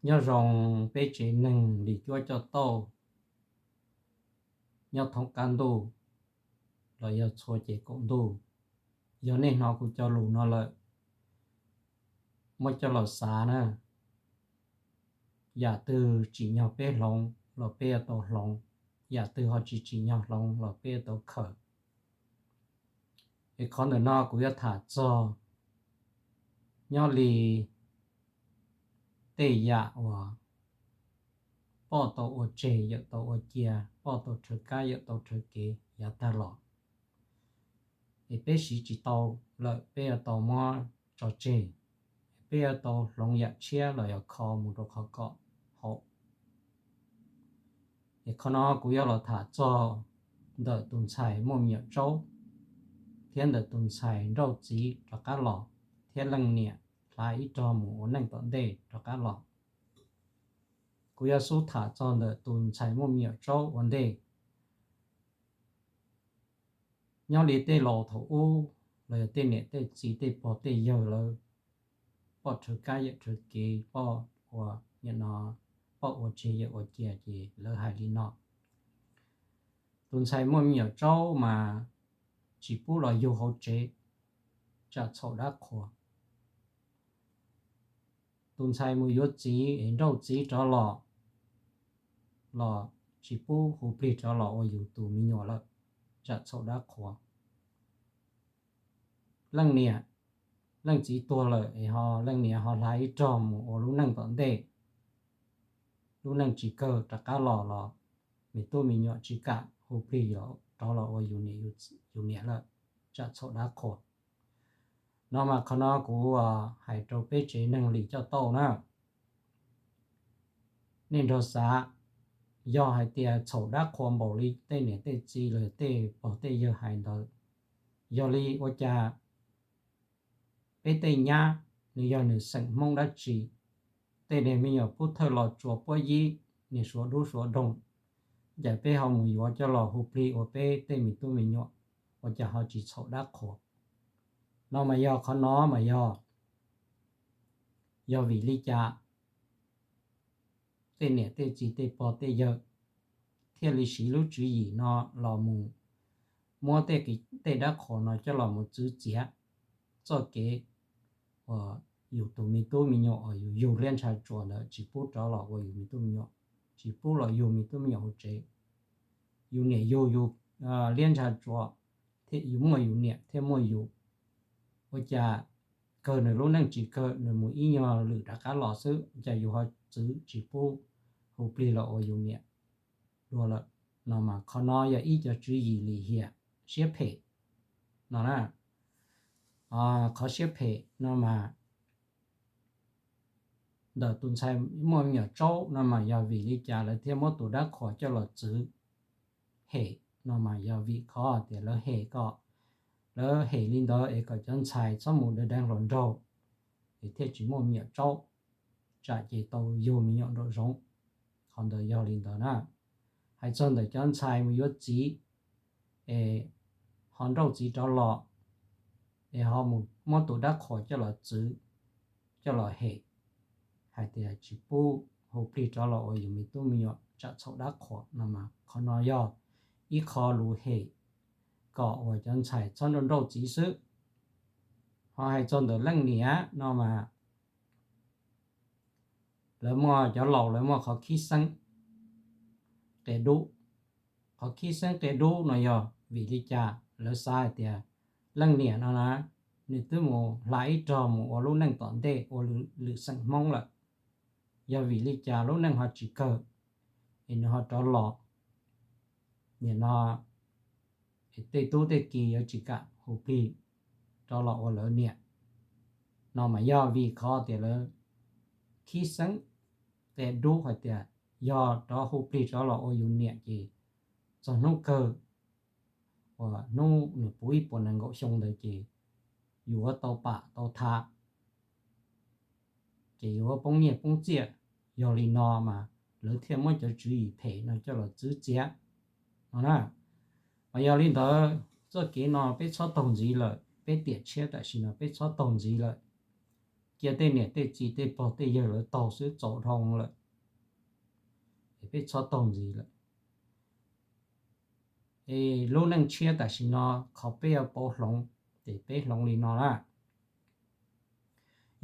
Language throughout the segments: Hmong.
Nyob zoo peb tsev neeg Lis Cuab Coj Tauj nyob thoob qab ntuj los yog txhua ces kaum ntuj. Yog nej hnov kuv cov lus no lawm, muab coj los xav na, yam twg tsim nyog peb hloov los peb yuav tau hloov, yam twg ho tsis tsim nyog hloov los peb yuav tau khawm. Es qhov ntawm no kuv yuav tham txog nyob li tej yam uas poj tau ua tseg yawm tau ua cia, poj tau rhawv kab yawm tau rhawv kev yav tag los, es peb siv tsis tau lawm peb yuav tau muab tso tseg, peb yuav tau hloov yam tshiab los yog kho mus rau qhov kom haum. Es qhov no kuv yuav los tham txog ntawm tus ntxhais muaj me nyuam tsaub thiab ntawm tus ntxhais nrauj txiv rov qab los thiab leej niam hla ib rog mus ua neej tom ntej rov qab los. Kuv yuav xub tham txog ntawm tus ntxhais muaj me nyuam tsaub ua ntej. Nyob li tej laus thaum ub los yog tej niam tej txiv tej pog tej yawg lawv, poj rhawv kab yawm rhawv kev, poj ua, nim no poj ua tseg yawm ua cia ces lawv hais li no: Tus ntxhais muaj me nyuam tsaub mas tsis pub los yug hauv tsev, tsam txhaum dab qhuas. Tus ntxhais mus yuav txiv es nrauj txiv rov los, los tsis pub hu plig rov los ua yus tus me nyuam lawm, tsam txhaum dab qhuas. Leej niam, leej txiv tuag lawm es ho leej niam ho hla ib rog mus ua lub neej tom ntej, lub neej tsis kawg rov qab los los me tub me nyuam tsis kam hu plig rov los ua yus niam lawm, tsam txhaum dab qhuas. No mas qhov no kuv hais rau peb tsev neeg Lis Coj Tauj na. Nej nrog xav, yog hais tias txhaum dab qhuas npaum li tej niam tej txiv los tej pog tej yawg hais ntawd, yog li ua cas peb tej nyab nws yog nws xeem Hmoob dab tsi, tej niag me nyuam pub thawj los tsuas puab yib, niag suav dub suav doog, cas peb ho mus yuav coj los hu plig ua peb tej me tub me nyuam, ua cas ho tsis txhaum dab qhuas? No mas yog qhov no mas yog, yog vim li cas tej niam tej txiv tej pog tej yawg thiaj li siv lub tswv yim no los mus muab tej, tej dab qhuas no coj los mus txwv txiav txoj kev uas yus tus me tub me nyuam uas yus yug liab ntsha tsuas ntawd tsis pub rov los ua yus me tub me nyuam, tsis pub los yug me tub me nyuam hauv tsev. Yus niam yug yus liab ntsha tsuas, thiaj yus muaj yus niam thiaj muaj yus. Ua cas kawg nws lub neej tsis kawg nws mus ib nyuag lwm rov qab los xwb, ua cas yus ho txwv tsis pub hu plig los ua yus niam dua lawm? No mas qhov no yog ib co tswv yim lim hiam siab phem no na. Qhov siab phem no mas ntawm tus ntxhais muaj me nyuam tsaub no mas yog vim li cas lawv thiaj muab tus dab qhuas coj los txwv hem? No mas yog vim qhov tias lawv hem kom, lawv hem li ntawd es kom cov ntxhais txhob mus deev deev hluas nraug, es thiaj tsis muaj me nyuam tsaub, tsam ces tau yug me nyuam nraum zoov. Qhov ntawd yog li ntawd na. Hais txog ntawm cov ntxhais mus yuav txiv es ho nrauj txiv rov los, es ho mus muab tus dab qhuas coj los txwv, coj los hem, hais tias tsis pub hu plig rov los ua yus me tub me nyuam tsam txhaum dab qhuas no mas qhov no yog ib qho lus hem kom uas cov ntxhais txhob nrauj nrauj txiv xwb. Ho hais txog ntawm leej niam no mas lawv muaj, cov laus lawv muaj qhov khib xeeb qia dub. Qhov khib xeeb qia dub no yog vim li cas? Lawv xav hais tias leej niam no na, nws twb mus hla ib rog mus ua lub neej tom ntej ua lwm xeem Hmoob lawm, yog vim li cas lub neej ho tsis kawg es nws ho rov los? Nim no tej tub tej ki yuav tsis kam hu plig rov los ua lawv niam. No mas yog vim qhov tias lawv khib xeeb qia dub hais tias yog rov hu plig rov los ua yus niam ces txog hnub kawg uas hnub nws puv ib puas nees nkaum xyoo ntawd ces yus yuav tau pam tau tham, ces yuav poob nyiaj poob txiaj. Yog li no mas lawv thiaj muab cov tswv yim phem no coj los txwv txiav no na. Mas yog li ntawd txoj kev no peb txhob taug ntxiv lawm, peb tiam tshiab tam sim no peb txhob taug ntxiv lawm. cia tej niam tej txiv tej pog tej yawg lawv taug xwb, txaus dhau lawm, es peb txhob taug ntxiv lawm. Es lub neej tshiab tam sim no qhov peb yuav pauv hloov, ces peb hloov li no na.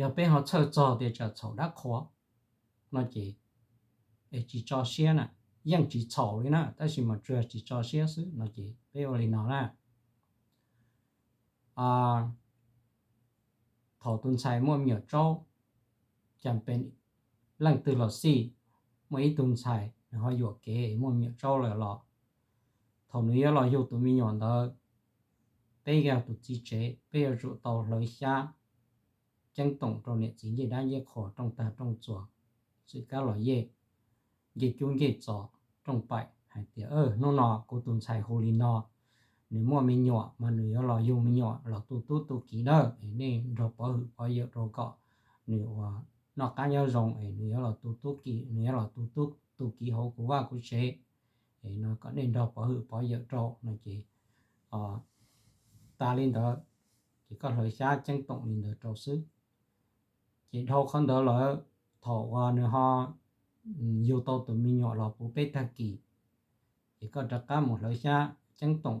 Yog peb ho txhawj txog tias tsam txhaum dab qhuas no ces, es tsis tso siab na, yeej tsis txhaum li na, tab sis mas tsuas tsis tso siab xwb no ces peb ua li no na. Thaum tus ntxhais muaj me nyuam tsaub, cas pes leej twg los xij, muaj ib tug ntxhais nws ho yuam kev muaj me nyuam tsaub lawm los, thaum nws yuav los yug tus me nyuam ntawd, peb yog tus txiv tsev peb yuav tsum tau hlawv xyab ceeb toom rau niam txiv ncej dab ncej qhua, rooj tag rooj txuas, xwm kab los yej, ncej cub ncej txos, rooj paim hais tias, hnub no kuv tus ntxhais hu li no, nws muaj me nyuam mas nws yuav los yug me nyuam los tu tub tu kiv nawb, es nej nrog pov hwm pov yawm rau kom nws ua noj qab nyob zoo, es nws yuav los tu tub kiv, nws yuav los tu tub tu kiv hauv kuv vaj kuv tsev, es no kom nej nrog pov hwm pov yawm rau no ces, tas li ntawd, ces koj hlawv xyab ceeb toom li ntawd rau xwb. Ces dhau qhov ntawd lawm, thaum uas nws ho yug tau tus me nyuam los puv peb tag kis, ces koj rov qab mus hlawv xyab ceeb toom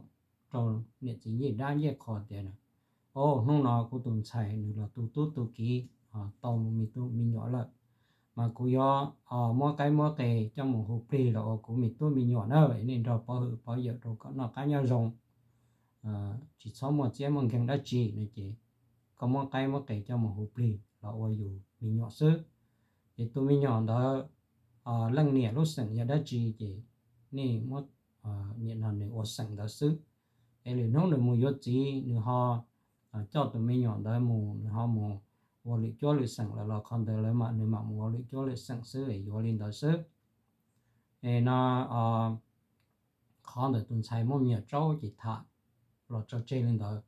rau niam txiv ncej dab ncej qhua tias, o, hnub no kuv tus ntxhais nws los tu tub tu kiv, tau me tub me nyuam lawm, mas kuv yuav muab qaib muab qe coj mus hu plig los ua kuv me tub me nyuam na, nej nrog pov hwm pov yawm rau kom noj qab nyob zoo, tsis txhob muaj txiab muaj nkeeg dab tsi no ces koj muab qaib muab qe coj mus hu plig los ua yus me nyuam xwb. Ces tus me nyuam ntawd, leej niam lub xeem yog dab tsi ces nej muab, nim no nws ua xeem ntawd xwb. Es lwm hnub nws mus yuav txiv nws ho coj tus me nyuam ntawd mus, nws ho mus ua lwm cuab lwm xeem lawm los qhov ntawd lawv mam, nws mam mus ua lwm cuab lwm xeem xwb, es yuav li ntawd xwb. Es no qhov ntawm tus ntxhais muaj me nyuam tsaub ces tham los tso tseg li ntawd.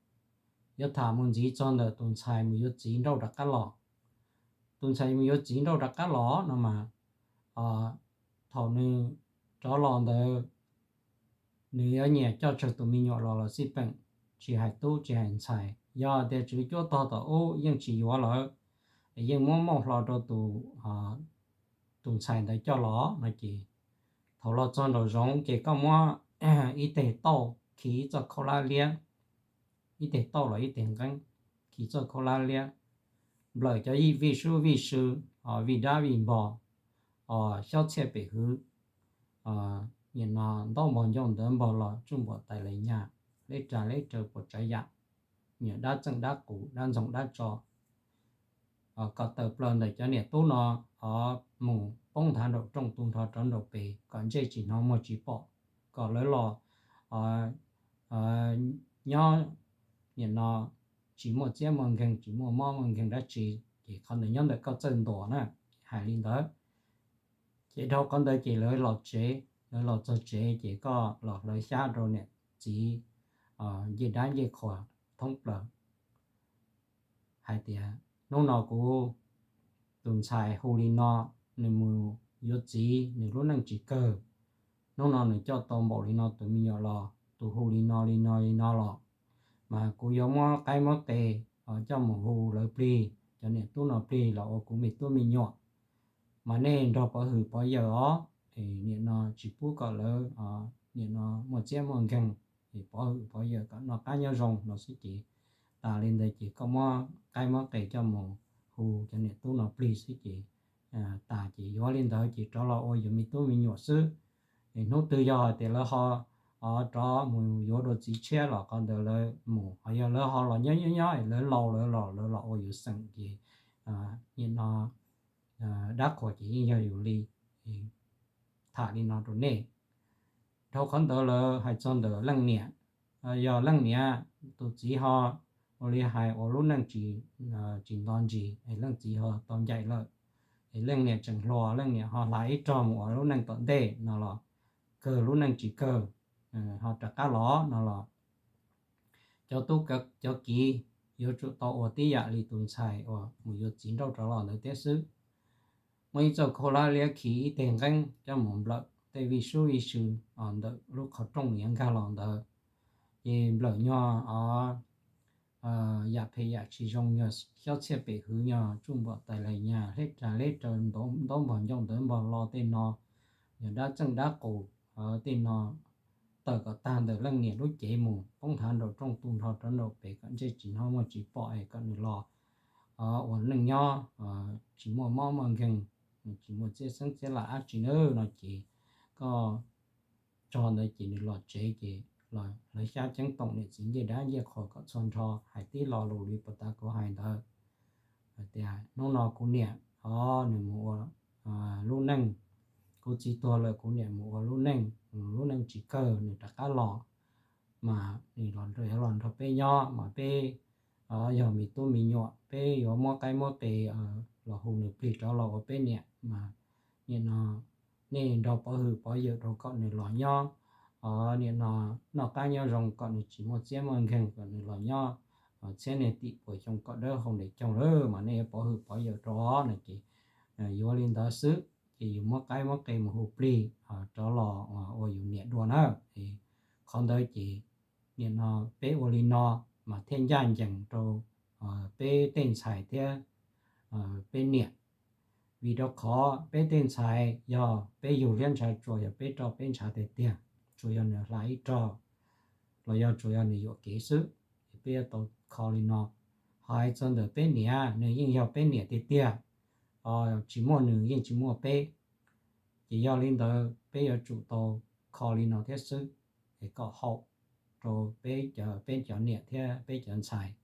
Yuav tham mus ntxiv txog ntawm tus ntxhais mus yuav txiv nrauj rov qab los. Tus ntxhais mus yuav txiv nrauj rov qab los no mas, thaum nws rov los ntawd, nws yuav nyiam coj tsawg tus me nyuam los los xij peem, tsis hais tub tsis hais ntxhais. Yog tias tswv cuab tog tom ub yeej tsis yuav lawm, yeej muab mauj hlo rau tus tus ntxhais ntawd coj los no ces, thaum los txog nraum zoov ces koj muab ib teg tauj khi ib txoj khaub hlab liab, ib teg tauj los ib teg nqeeb, khi txoj khaub hlab liab, nplawm cov vij sub vij sw, vij dab vij npog, xyob txhiaj pem hwv, nim no ntaub npog ncauj ntawv npog los tsuj npuam tais lais nyag, leb ras leb raws puas tsav yam, me nyuam dab txeej dab qus dab ntxoog dab tso, kom tawm plaws ntawm cov niam tub no mus poob nthav nraum rooj tu nrho rov nraum pem kom ntsej tsis hnov muag tsis pom, kom lawv los nyob nim no tsis muaj txiab muaj nkeeg tsis muaj mob muaj nkeeg dab tsi, ces qhov ntawd nyob ntawm koj txawj ntuas na, hais li ntawd. Ces dhau qhov ntawd ces lawv los tsev, lawv los txog tsev ces koj los hlawv xyab rau niam txiv ncej dab ncej qhua thoob plaws hais tias, hnub no kuv tus ntxhais hu li no, nws mus yuav txiv nws lub neej tsis kawg, hnub no nws coj tau npaum li no tus me nyuam los, tus hu li no li no li no los, mas kuv yuav muab qaib muab qe coj mus hu lawv plig, cov niam tub no plig los ua kuv me tub me nyuam, mas nej nrog pov hwm pov yawm os. Nim no tsis pub kom lawv nim no muaj txiab muaj nkeeg, es pov hwm pov yawm kom noj qab nyob zoo no xwb ces, tas li ntawd ces koj muab qaib muab qe coj mus hu cov niam tub no plig xwb ces, tas ces yuav li ntawd ces rov los ua yus me tub me nyuam xwb. Es hnub twg yog hais tias lawv ho rov mus yuav dua txiv tshiab los qhov ntawd lawv mus, ho yog lawv ho los nyob nyob nyob lawv laus lawv los lawv los ua yus xeem ces, nim no dab qhuas ces yeej yog yus li. Tham li no rau nej. Dhau qhov ntawd lawv hais txog ntawm leej niam, yog leej niam tus txiv ho ua li hais ua lub neej tsis nto ntsis, es leej txiv ho tau ncaim lawm, es leej niam tseem hluas leej niam ho hla ib rog mus ua lub neej tom ntej no los, kawg lub neej tsis kawg, ho rov qab los no los, cov tub cov kiv yuav tsum tau ua tib yam li tus ntxhais uas mus yuav txiv nrauj rov los ntawd thiab xwb. Muaj ib txoj khaub hlab liab khi ib teg nqeeb coj mus nplawm tej vij sub vij sw ntawm lub qhov rooj yuav nkag los ntawd, ces nplawm nyog yam phem yam tsis zoo, yog xyob txhiaj pem hwv, yog tsuj npom tais lais nyas, hleb ras hleb raws, ntaub npog ncauj ntawv npog lo tej no, yog dab txeej dab qus tej no, tawm kom tag ntawm leej niam lub cev mus, poob nthav nraum rooj tu nrho rov nraum pem kom ntsej tsis hnov muag tsis pom es kom nws los ua neej nyob tsis muaj mob muaj nkeeg, tsis muaj txiab xeeb txiab lam dab tsi na no ces koj tso ntawd ces nws los tsev ces los lawv xyab ceeb toom niam txiv ncej dab ncej qhuas kom txhua nrho hais tib lo lus li puag ta kuv hais ntawd. Hais tias hnub no kuv niam o nws mus ua lub neej, kuv txiv tuag lawm kuv niam mus ua lub neej, lub neej tsis kawg nws rov qab los, mas nws los nrog peb nyob mas peb yog me tub me nyuam peb yuav muab qaib muab qe los hu nws plig rov los ua peb niam mas nim no nej nrog pov hwm pov yawm rau kom nws los nyob, nim no noj qab nyob zoo kom nws tsis muaj txiab muaj nkeeg kom nws los nyob txhiab niag tim puas xyoo kom dawb hau ntev coog lawm mas nej yuav pov hwm pov yawm rau no ces yuav li ntawd xwb ces yus muab qaib muab qe mus hu plig rov los ua yus niam dua na. Qhov ntawd ces nim no peb ua li no mas thiaj ncaj ncees rau peb tej ntxhais thiab peb niam. Vim rau qhov peb tej ntxhais yog peb yug liab ntshav tsuas yog peb roj peb ntshav tiag tiag, tsuas yog nws hla ib rog los yog tsuas yog nws yuam kev xwb, es peb yuav tau kho li no. Hais txog ntawm peb niam, nws yeej yog peb niam tiag tiag, tsis muaj nws yeej tsis muaj peb. Ces yog li ntawd peb yuav tsum tau kho li no thiab xwb, es kom haum rau peb cov niam thiab peb cov ntxhais.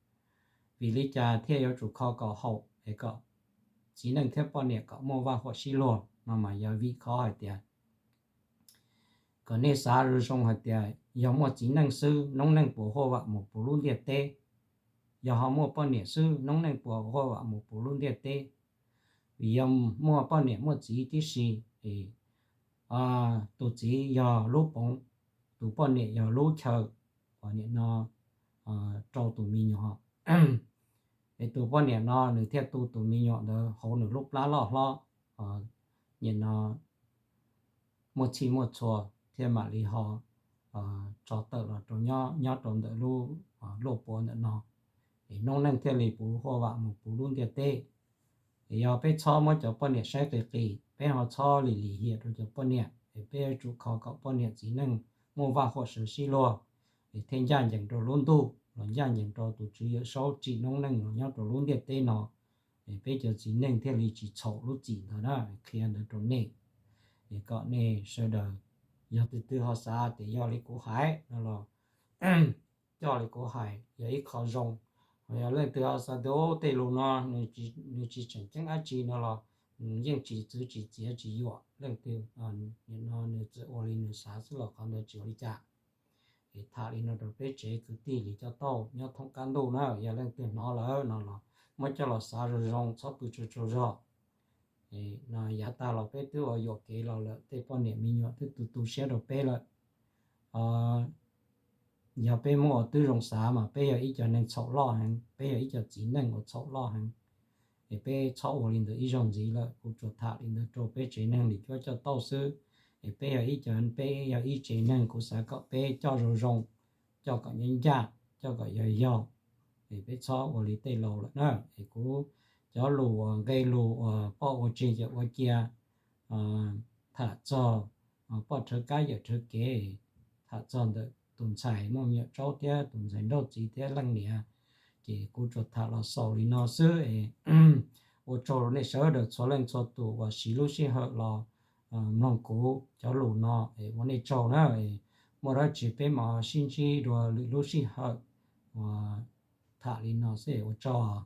Vim li cas thiaj yuav tsum kho kom haum es kom txiv neej thiab poj niam kom muaj vaj huam sib luag no mas yog vim qhov hais tias kom nej xav zoo zoo hais tias yog muaj txiv neej xwb noob neej puas huaj vam mus puv lub ntiaj teb. Yog ho muaj poj niam xwb noob neej puas huaj vam mus puv lub ntiaj teb. Vim yog muaj poj niam muaj txiv tib si, tus txiv yog lub poov, tus poj niam yog lub chaw uas nim no rau tus me nyuam. Es tus poj niam no nws thiaj tu tus me nyuam ntawd hauv nws lub plab loj hlob, nim no muaj txhij muaj txhua thiaj mam li ho tso tawm los rau nyob rau ntawm lub luaj puav ntawm no, es noob neej thiaj li puv huaj vam mus puv lub ntiaj teb. Es yog peb txhob muab cov poj niam saib qis qis, peb ho txhob lim lim hiam rau cov poj niam, es peb yuav tsum kho kom poj niam txiv neej muaj vaj huam sawv sib luag, es thiaj ncaj ncees rau lub ntuj los ncaj ncees rau tus Tswv Yawm Saub tsim noob neej los nyob rau lub ntiaj teb no. Es peb cov txiv neej thiaj li tsis txhaum lub txim ntawd na, qhia ntawd rau nej. Es kom nej sawv daws yog tus twg ho xav tias yog li kuv hais no los coj li kuv hais yog ib qho zoo. Ho yog leej twg ho xav tias tej lus no nws tsis tseem ceeb dab tsi no los yeej tsis txwv tsis txiav tsis yuam, leej twg nim no nws txawm ua li nws xav xwb los qhov ntawd tsis ua li cas. Es tham li no rau peb tsev kwv tij li coj tauj nyob thoob qab ntuj na, yog leej twg hnov lawm no los muab coj los xav zoo zoo txhob pw tsaug tsaug zog. No yav tag los peb twb ua yuam kev los lawm, tej poj niam me nyuam twb tu tu siab rau peb lawm. Yog peb muab ua tib zoo xav mas peb yog ib co neeg txhaum loj heev, peb yog ib co txiv neej uas txhaum loj heev. Es peb txhob ua li ntawd ib zaug ntxiv lawm, kuv tsuas tham li ntawd rau peb tsev neeg li cuab coj tauj xwb. Es peb yog ib co, peb yog ib tsev neeg, kuv xav kom peb coj zoo zoo, coj kom ncaj ncaj, coj kom yog yog. Es peb txhob ua li tej laus lawm na. Es kuv cov lus uas nqe lus uas poj ua tseg yawm ua cia, tham txog poj rhawv kab yawm rhawv kev, tham txog ntawm tus ntxhais muaj me nyuam tsaub thiab tus ntxhais nrauj txiv thiab leej niam, ces kuv tsuas tham los xaus li no xwb es ua tsaug rau nej sawv daws txhua leej txhua tus uas siv lub sij hawm los mloog kuv cov lus no es ua nej tsaug na. Muaj dab tsi peb mam sib ntsib dua lwm lub sij hawm uas tham li no xwb es ua tsaug.